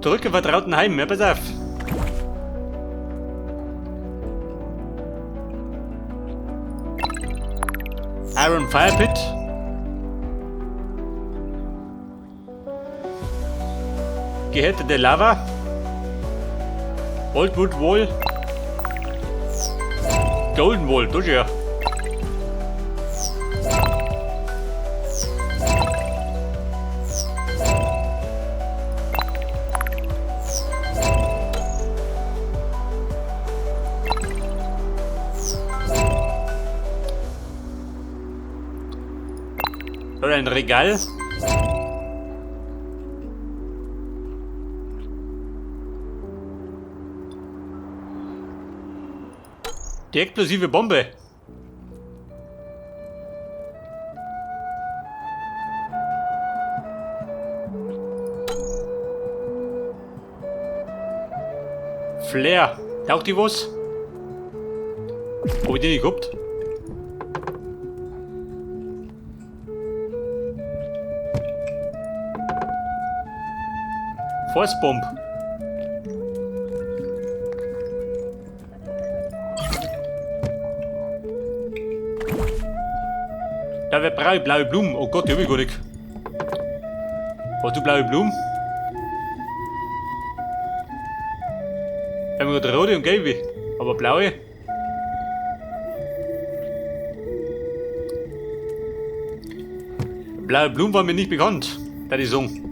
Zurück im vertrauten Heim, ja, pass auf. Iron Fire Pit. Gehärtete Lava. Old Wood Wall. Golden Wall, das ja. Oder ein Regal. Die explosive Bombe. Flair. Taucht die was? Hab ich die nicht gehabt? Force Bomb. Da wär brauche ich blaue Blumen. Oh Gott, die hab ich gar nicht. Hast du blaue Blumen? Wir haben gerade rote und gelbe, aber blaue? Blaue Blumen waren mir nicht bekannt, da die sagen.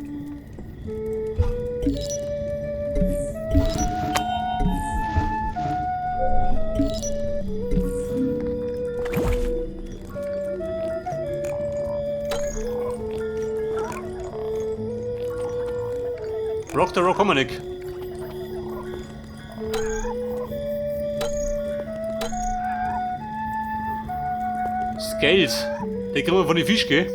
Rock the Rock haben wir nicht. Scales. Die kriegen wir von den Fisch, gell?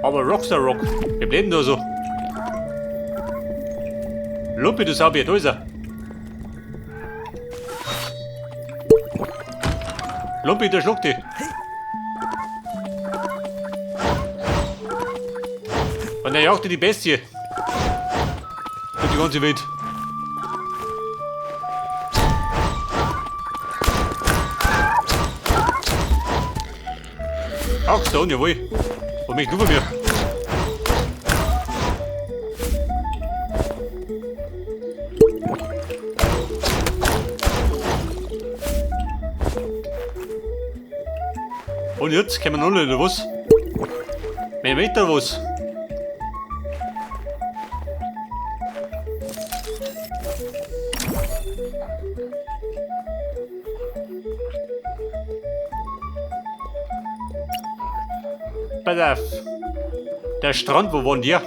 Aber Rockstar Rock. Wir bleiben da so. Lumpi, du Saubier, da ist er. Lumpi, der schluckt dich. Und er jagt die Bestie. Und die ganze Welt. Ach, da, jawohl. Was möchtest du von mir? Und jetzt können wir noch oder was? Mehr Meter was? Pass auf. Der Strand, wo wohnt ihr?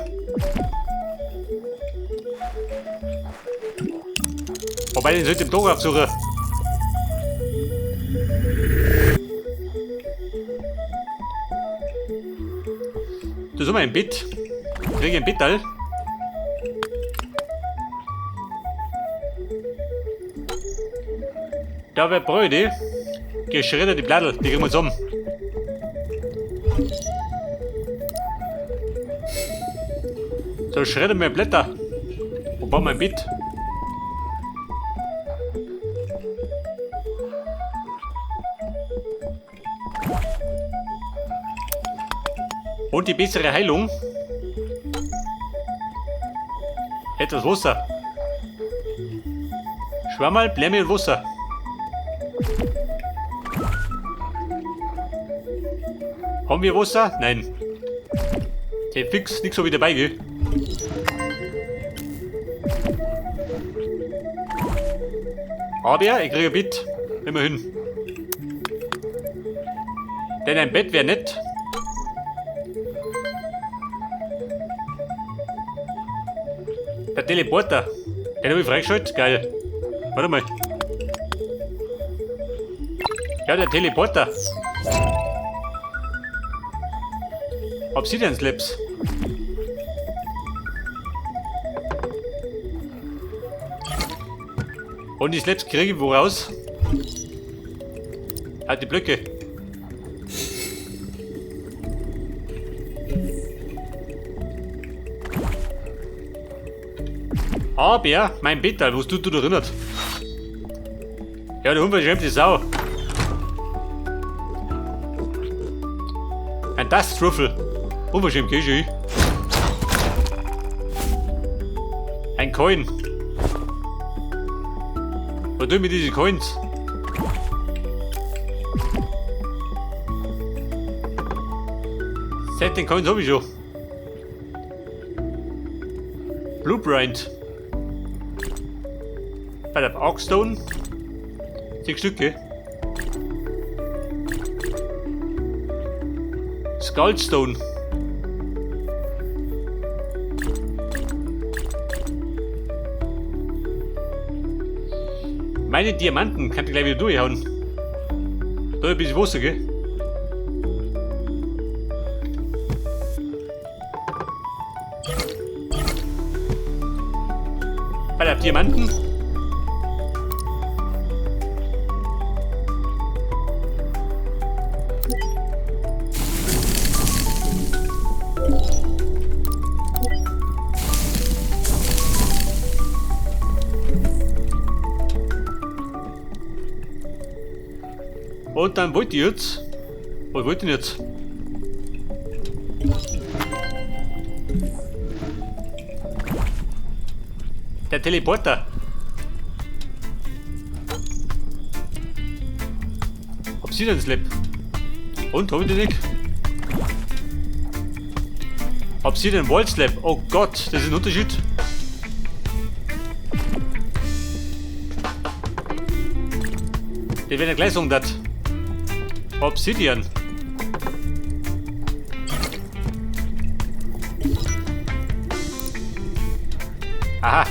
Wobei, den sollte im Tag aufsuchen. Das ist immer ein Bett. Krieg ich ein Bettal? Da wär Bräute. Geschredderte Blattel, die kriegen wir zusammen. So, schreddern wir Blätter. Und bauen wir ein Bett. Und die bessere Heilung. Etwas Wasser. Schwammerl, Blämme und Wasser. Haben wir Wasser? Nein. Okay, fix, nix so wie dabei, gell? Aber ich kriege ein Bett. Immerhin. Denn ein Bett wäre nett. Der Teleporter. Den habe ich freigeschaltet. Geil. Warte mal. Ja, der Teleporter. Obsidian Slips. Und die Slaps kriege ich woraus? Halt die Blöcke. Aber mein Peter, was tut du da erinnert? Ja, der unverschämte Sau. Ein Dust Truffle. Unverschämt, geh schon. Ein Coin. Was tun wir diese Coins? Seit den Coins habe ich schon. Blueprint. Bei der Arcstone. 6 Stücke. Skullstone. Meine Diamanten kann ich gleich wieder durchhauen. Da ist ein bisschen Wasser, gell? Bei der Diamanten. Und dann wollt ihr jetzt. Was wollt ihr denn jetzt? Der Teleporter. Obsidian Slab. Und, hab ich den nicht? Obsidian Wall Slab. Oh Gott, das ist ein Unterschied. Die werden ja gleich sagen, das. Obsidian. Aha.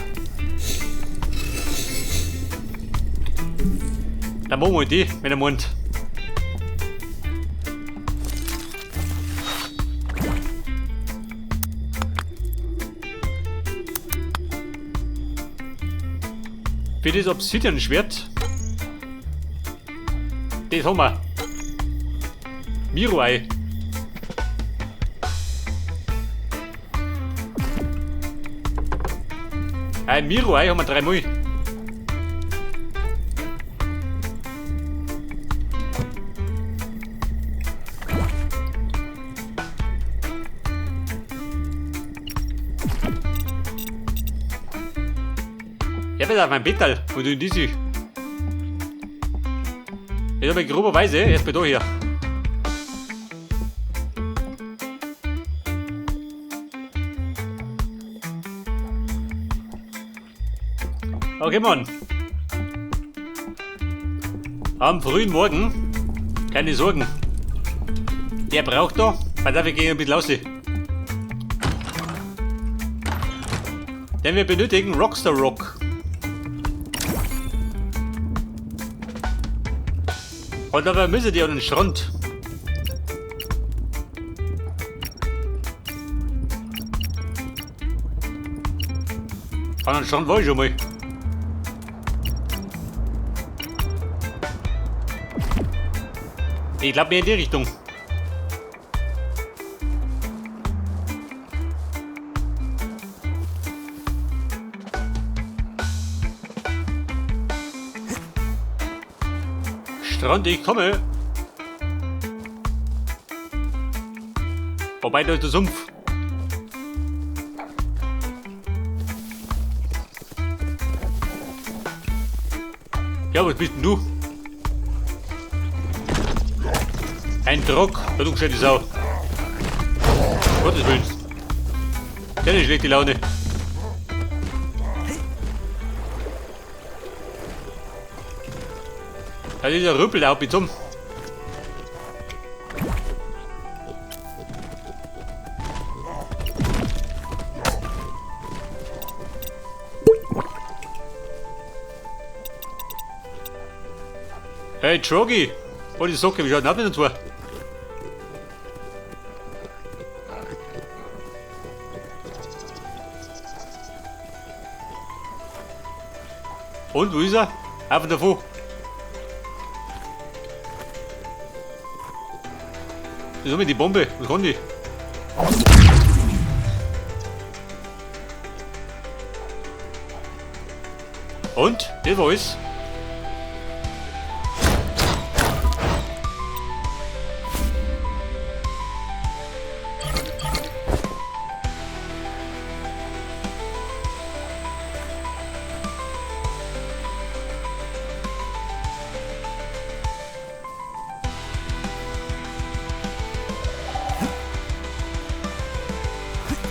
Dann machen wir die, wenn er meint. Für das Obsidian-Schwert. Das haben wir. Miroei. Ein Miroei haben wir dreimal. Ja, pass auf mein Bettal, wo du in diese. Ich habe groberweise erstmal da hier. Okay, Mann. Am frühen Morgen, keine Sorgen. Der braucht da, weil dafür gehe ich ein bisschen raus. Denn wir benötigen Rockstar Rock. Und dabei müssen die an den Strand. An den Strand war ich schon mal. Ich glaub mehr in die Richtung. Strand, ich komme. Wobei, da ist der Sumpf. Ja, was bist denn du? Ein Druck, ja, du gescheite Sau. Gottes Willen. Der ist schlechte Laune. Ja, dieser Rüppel, der haut mich zum. Hey, Troggi! Oh, die Socke, wie schaut denn aus mit den zwei? Und, wo ist er? Einfach davor. Das ist die Bombe. Was kann die? Und? Das war alles.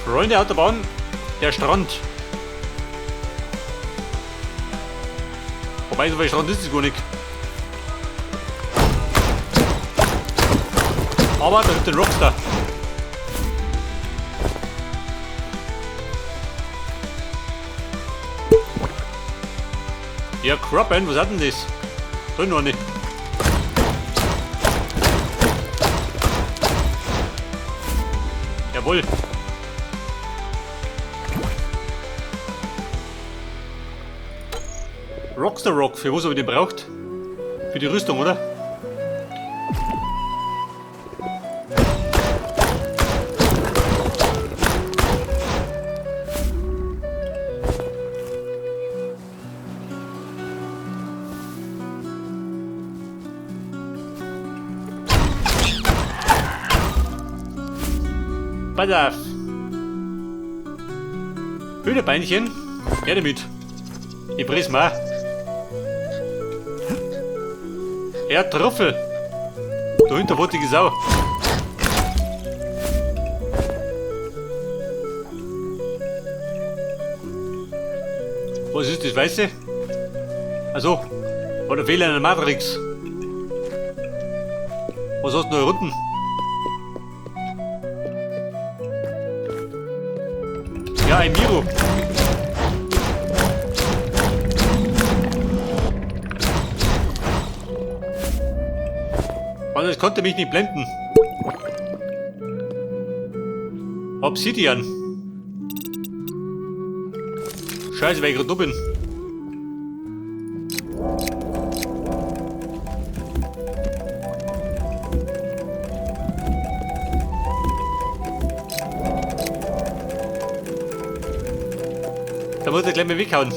Freunde Autobahn, der Strand. Wobei, so viel Strand ist es gar nicht. Aber da gibt den Rockstar. Ja, Kroppen, was hat denn das? Drin noch nicht. Jawohl. Rockstar Rock, für was habe ich den braucht? Für die Rüstung, oder? Pass auf. Hühnerbeinchen, her damit. Ich friss mal. Ja, Trüffel. Dahinter wollte die Sau. Was ist das Weiße? Also, war der Fehler in der Matrix. Was hast du da unten? Ja, ein Miro. Also, es konnte mich nicht blenden. Obsidian. Scheiße, weil ich gerade dumm bin. Da muss ich gleich mal weghauen.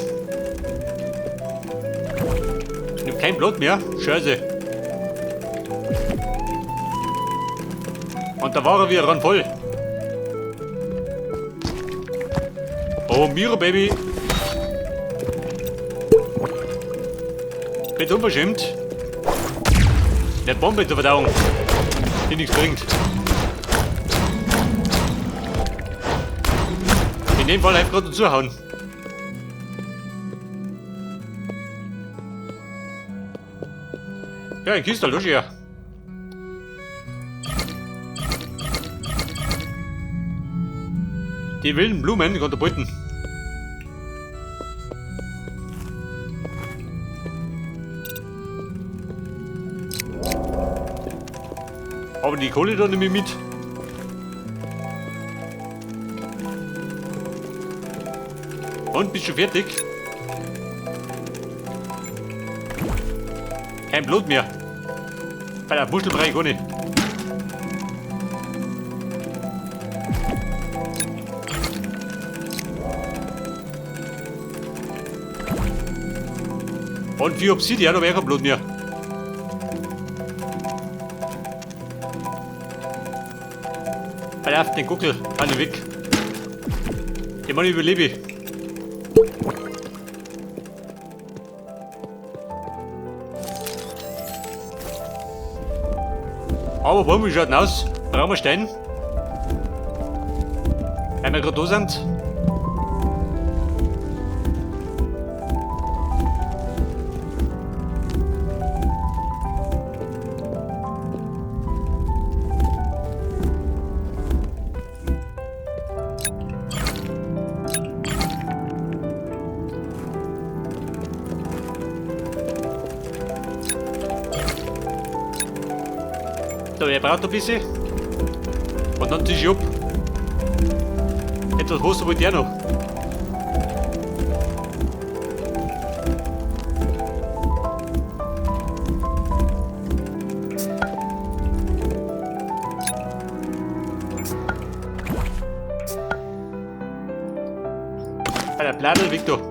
Ich hab kein Blut mehr. Scheiße. Und da war er wieder ran voll. Oh, Miro, Baby. Bin unverschämt. Eine Bombe zur Verdauung, die nichts bringt. In dem Fall einfach gerade zuhauen. Ja, ein Kistel, los hier. Die wilden Blumen konnte beuten. Aber die Kohle da nehme ich mit. Und bist du fertig? Kein Blut mehr. Bei der Muschel brauche ich gar nicht. Und 4 Obsidian, aber kein Blut mehr. Alter, den Guckel, alle weg. Den Mann überlebe ich. Aber warum, wie schaut denn aus? Brauchen wir Stein? Weil wir gerade da sind. So, er braucht ein bisschen. Und dann zieh ich ab. Etwas Wasser wollte ich auch noch. Alter, Bladel, Victor.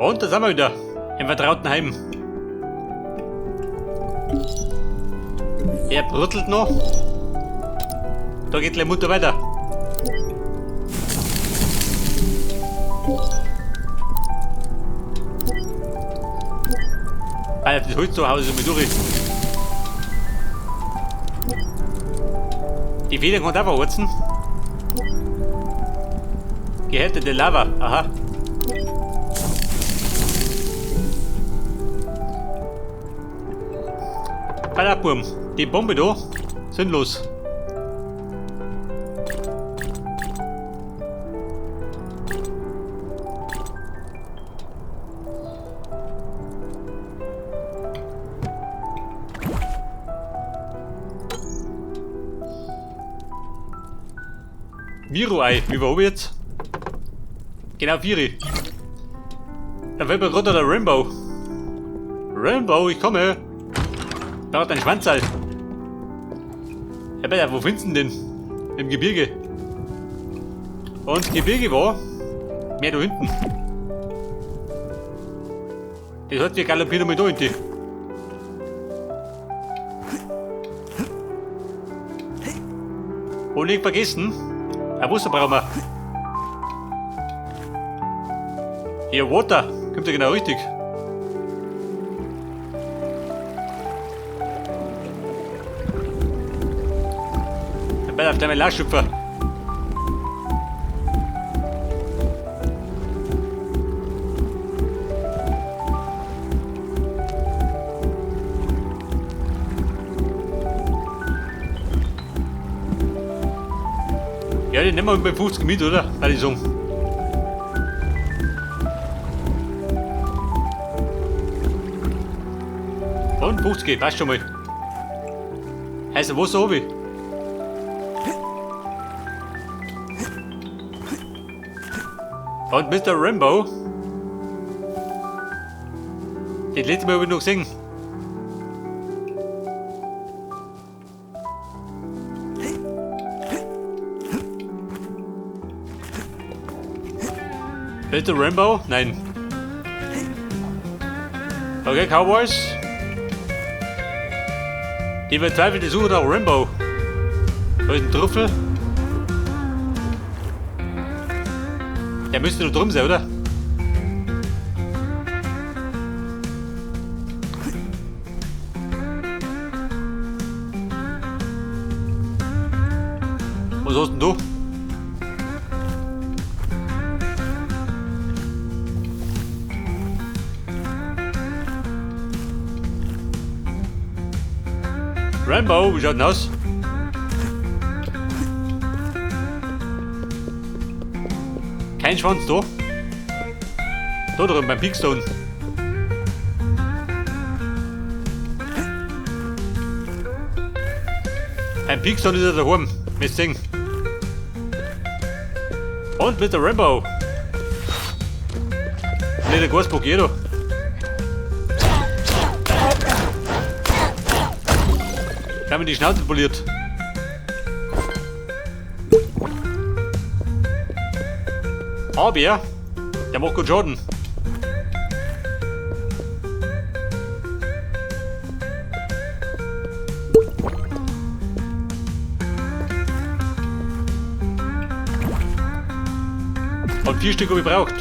Und da sind wir wieder im vertrauten Heim. Er brüttelt noch. Da geht gleich munter weiter. Alter, das Holz zu Hause mit durch. Die Federn kommt einfach wurzen. Gehärtete Lava, aha. Pass die Bombe da, sinnlos. Miro-Ei, wie war ich jetzt? Genau, 4. Dann fällt mir runter der Rainbow. Rainbow, ich komme. Braucht einen Schwanzal. Ja, bitte, wo findest du denn? Im Gebirge. Und Gebirge war mehr da hinten. Das hat wir galoppieren mal da hinten. Und nicht vergessen, ein Wasser brauchen wir. Hier, Water. Kommt ja genau richtig. Dann bei auf deine Lachschöpfer. Ja, den nehmen wir mit 50 mit, oder? Würde ich sagen. Und 50, passt schon mal. Also, was hab ich? Und Mr. Rambo. Den letzten Mal habe ich noch gesehen. Mr. Rambo? Nein. Okay, Cowboys. Die verzweifelte Suche nach Rambo. Da ist ein Trüffel. Der müsste nur drum sein, oder? Was hast denn du? Rambo, wie schaut denn aus? Kein Schwanz da. Da drüben beim Peakstone. Beim Peakstone ist er daheim. Müsst sehen. Und mit der Rambo. Nicht der Gasbock, jeder. Da haben wir die Schnauze poliert. Aber der macht gut Schaden. Und 4 Stück habe ich gebraucht.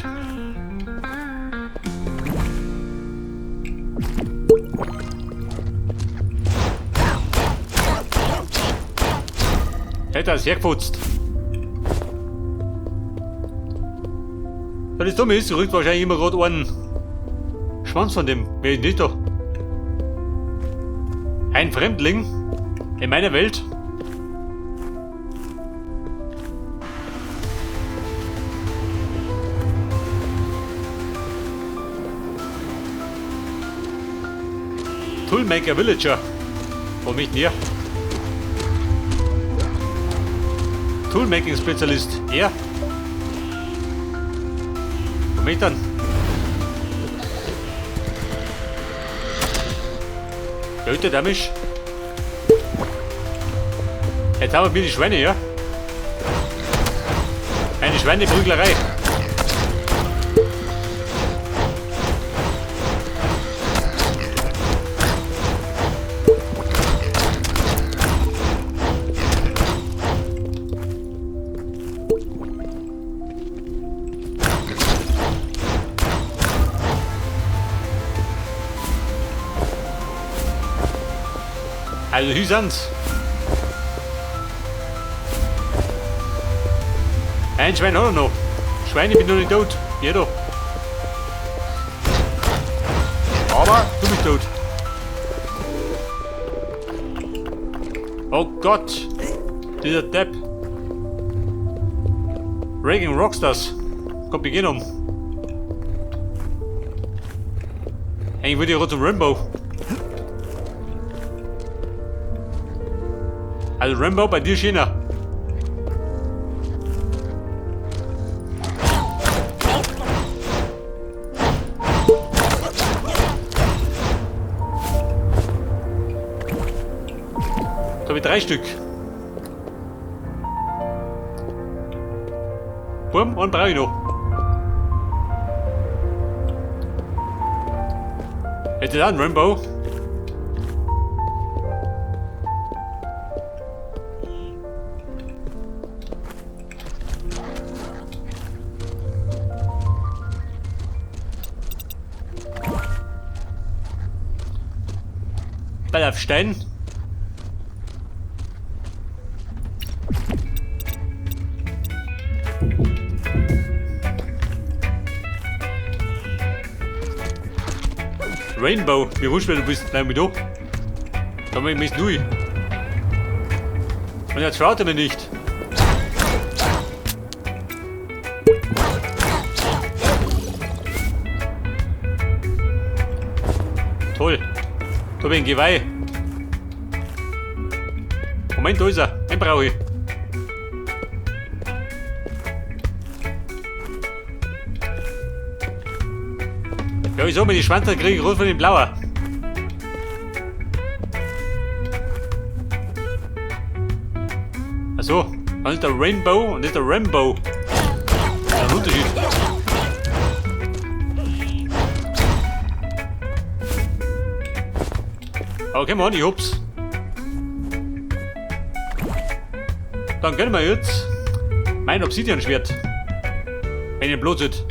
Hätte er es hergeputzt. Weil das dumme ist, rückt wahrscheinlich immer gerade einen Schwanz von dem. Wer ist nicht da? Ein Fremdling in meiner Welt. Toolmaker Villager. Wo mich näher? Toolmaking Spezialist. Er? Wo mich dann? Leute, der mich. Jetzt haben wir die Schweine, ja? Eine Schweineprüglerei. Also hier sind's. Ein Schwein hat er noch. Schwein, ich bin noch nicht tot. Jeder. Aber du bist tot. Oh Gott. Dieser Depp. Reagan Rockstars. Kommt, wir gehen um. Eigentlich würde ich auch zum Rainbow. Also Rainbow, bei dir schöner. Da habe ich 3 Stück. Bumm, und brauche ich noch. Hätte da einen Rainbow? Ball auf Stein. Rainbow, mir wurscht, wer du bist. Bleib mir da. Da bin ich neu. Und er traut er mir nicht. Toll. Da bin ich Geweih. Moment, da ist er. Den brauche ich. Ja, ich sag mir, die Schwanzer kriege ich rot von dem Blauer. Achso, dann ist der Rainbow und das ist der Rambo. Das ist ein Unterschied. Okay, Mann, ich hab's. Dann gönnen wir jetzt mein Obsidian-Schwert. Wenn ihr bloß seid.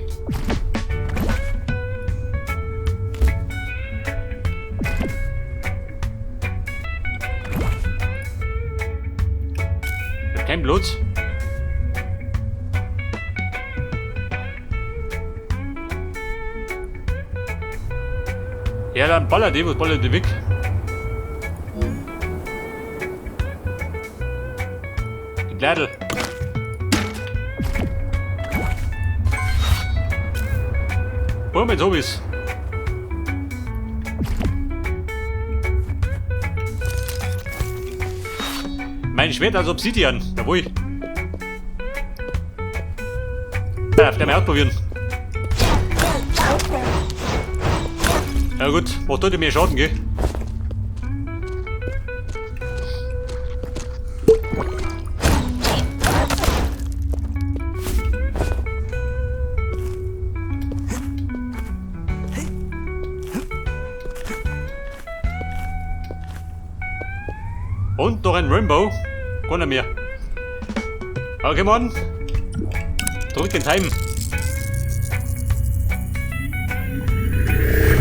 Kein Blut. Ja, dann ballert die, was ballert die weg? Die Blättel. Boom, jetzt hab ich's. Mein Schwert als Obsidian. Jawohl. Darf der mal ausprobieren. Na gut, macht heute mehr Schaden, gell? Und noch ein Rainbow. Keiner mehr. Okay, Mann. Drück den Time.